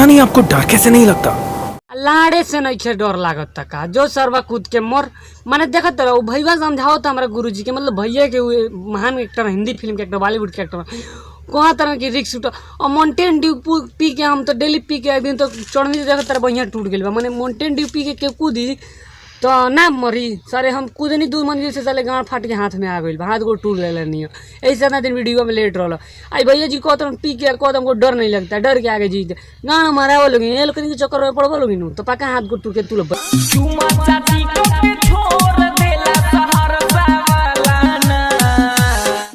पता नहीं आपको डर कैसे नहीं लगता। लाड़े से नइखे डर लागत का जो सरवा कूद के मोर माने देखत रहो। भैया समझाओ तो हमारा गुरुजी के, मतलब भैया के हुए महान एक्टर, हिंदी फिल्म के एक्टर, बॉलीवुड के एक्टर, कहाँ तरह की रिक्स उठा। और माउंटेन ड्यू पी के, हम तो डेली पी के एक दिन तो चढ़नी से देखत रहे बढ़िया टूट गई बा। माने माउंटेन ड्यू पी के कूदी तो ना मरी सारे। हम कूदनी 2 मंजिल से, साले गाँड फाट के हाथ में आ गई, हाथ को टूट गए नहीं। ऐसे इतना दिन वीडियो में लेट रहा। आई भैया जी कहते हम पी के कहते हमको डर नहीं लगता, डर के आगे जीत गाँड मारा वो लोग ये लोग के चक्कर में पड़बो लोग तो पक्का हाथ को टूट के तू।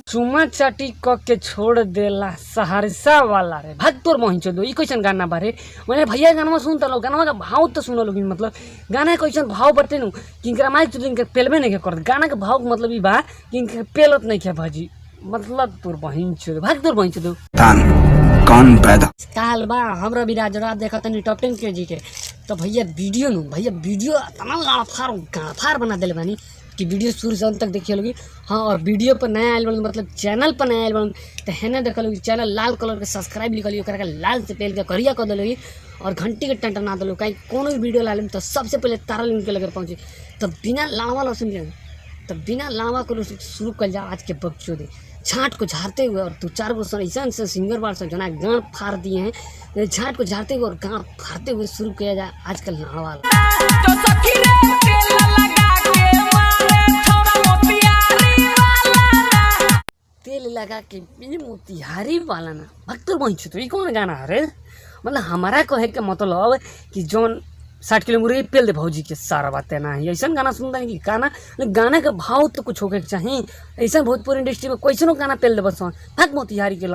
चुमा चाटी क के छोड़ देला सहरसा वाला रे भाग तोर मोहिन चोदो। ई कैसन गाना बारे? मैंने भैया गाना सुनता लो, गाना का भाव तो सुनो लोग, मतलब गाना कैसन भाव बटे नु कि इनकरा माइक चोदो इनका पेलबे नहीं के करत। गाना के भाव मतलब ई बा कि इनका पेलत नहीं के भाजी, मतलब तोर बहिन चोदो भाग तोर बहिन चोदो। कौन पैदा काल बा हमरा विराज रात देखा तनी टॉप 10 के जी के। तो भैया वीडियो नु भैया वीडियो इतना गाफार गाफार बना देले बानी कि वीडियो शुरू से अंत तक देखिए लोगी। हाँ, और वीडियो पर नया आयल बन, मतलब चैनल पर नया आयल बन तो हेने देख लोगी चैनल लाल कलर के सब्सक्राइब लिखल, ओकरा के लाल से पेल के करिया कर देलोगी और घंटी के टंटना देलो, कहीं कोनो भी वीडियो लाल तो सबसे पहले तारा लिंक के लगे पहुँची। तो बिना लावा लहसुन के, तो बिना लावा को शुरू कर जा आज के बकचोदी छाँट को झाड़ते हुए। और 2-4 गो सर ऐसा ऐसा सिंगर बार सब जना गाँड फाड़ दिए हैं, छाँट को झाड़ते हुए और गाँड फाड़ते हुए शुरू किया जाए आज कल लावा। तेल लगा के मोतिहारी वाला ना भक्त वही तो ये कौन गाना अरे? मतलब हमारा कहे के मतलब कि जौन 60 किलो मुर्गी पेल दे भौजी के सारा बात ना है। ऐसा गाना सुनता है कि गाना गाना के भाव तो कुछ होके चाहिए। ऐसा भोजपुरी इंडस्ट्री में कैसनो गाना पेल दे बस भाग मोतिहारी के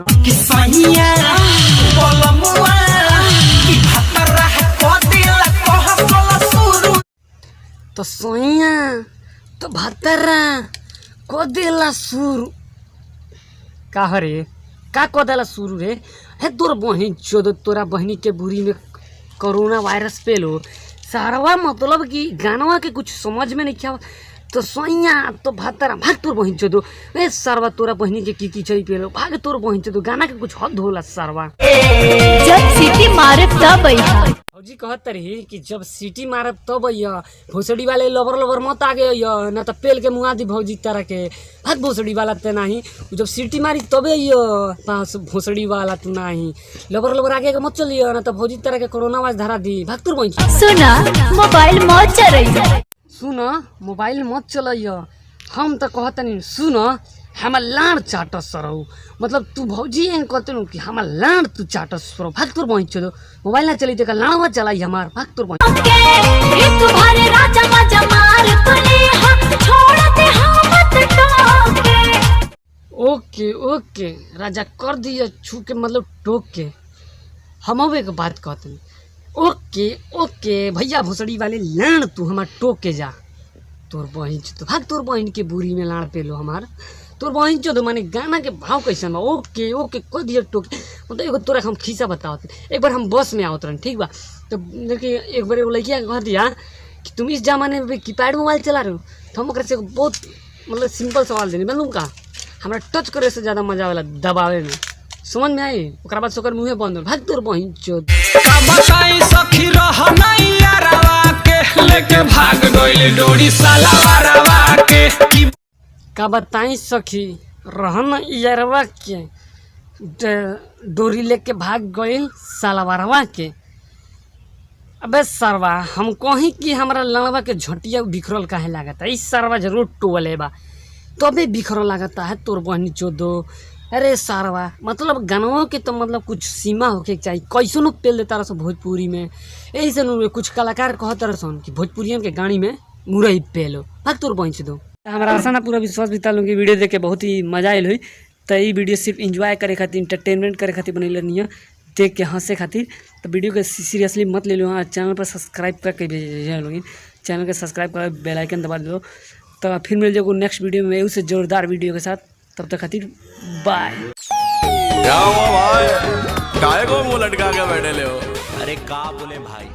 तो सोइया तो भतरा को देला सुर का हरे का को देला शुरू रे हे तोर बहिन चोद तोरा बहिनी के बुरी में कोरोना वायरस पेलो सारवा। मतलब कि गानवा के कुछ समझ में नहीं क्या। तो सोइया तो भतरा भाग तोर बहिन चोदो ए सारवा तोरा बहिनी के की की चली पेलो भाग तोर बहिन चोदो। गाना के कुछ हद होला सारवा। जब सिटी मारब तब अइहा। भौजी कहत रही कि जब सिटी मारब तब अइहा, भोसड़ी वाले लबर लबर मत आगे अइहा ना तो पेल के मुआ दी भौजी तारा के। भाग भोसड़ी वाला ते नाही, जब सिटी मारी तबे अइहा पास भोसड़ी वाला तू नाही, लबर लबर आगे के मत चलिए ना तो भौजी तारा के कोरोना वायरस धरा दी। भाग तोर बहिन। सुना मोबाइल मत चलइहा। सुन मोबाइल मत चलइह, हम तो कहतनी सुन हमार लाड़ चाटस सरौ, मतलब तू भौजी एहन कहते कि हमार लाड़ तू चाटस सरौ। भाग तोर बहिन चलो मोबाइल ना चली तो लाड़वा चलाई हमार। भाग तोर बहिन। ओके ओके राजा कर दिया छू के मतलब टोक के। हम एक बात कहते ओके ओके भैया भोसड़ी वाले लाड़ तू हमार टोक के जा तोर बहिन चो भाग तोर बहिन के बुरी में लाड़ पेलो हमार तोर बहिन चो। तो माने गाना के भाव कैसन बा ओके ओके कह दिया टोक। मतलब एगो तोरा हम खीसा बतावत, एक बार हम बस में आवत रहन ठीक बा, तो देखिए एक बार एगो लड़किया कह दिया कि तुम इस जमाने में कीपैड मोबाइल चला रहे हो। तो हम ओकरा से बहुत मतलब सिंपल सवाल देनी मालूम का हमरा टच करे से ज़्यादा मजा आवेला दबावे में, समझ में आई? ओकरा बाद से ओकर मुँहे बंद हो भाग तोर बहिन चो। का बताई सखी रहन यारवा के डोरी लेके भाग गइल सालवारवा के। अबे सरवा हम कहीं कि हमरा लड़वा के झटिया बिखरल काहे लागता, इस सरवा जरूर टोले बा तबे बिखरल लागता है तोर बहनी चोदो। अरे सारवा मतलब गानों के तो मतलब कुछ सीमा होके चाहिए, कैसनो पेल देता रह भोजपुरी में। ऐसे कुछ कलाकार कहत रह कि भोजपुरियन के गानी में मुरई पेलो भाग तोर बहन चोदो। हमारा आशा ना पूरा विश्वास बिता लूँ कि वीडियो देख के बहुत ही मजा आयल हुई। तो ये वीडियो सिर्फ इंजॉय करे खातिर इंटरटेनमेंट करे खातिर बनैले नहीं है, देख के हंसे खातिर। तो वीडियो के सीरियसली मत ले लो। हाँ, चैनल पर सब्सक्राइब करके भेजिए लोग, चैनल के सब्सक्राइब कर बेल आइकन दबा दो। तो फिर मिल जाएगा नेक्स्ट वीडियो में उससे जोरदार वीडियो के साथ। तब तक खातिर बाय। क्या हुआ भाई, काहे को मुंह लटका के बैठे ले हो? अरे का बोले भाई।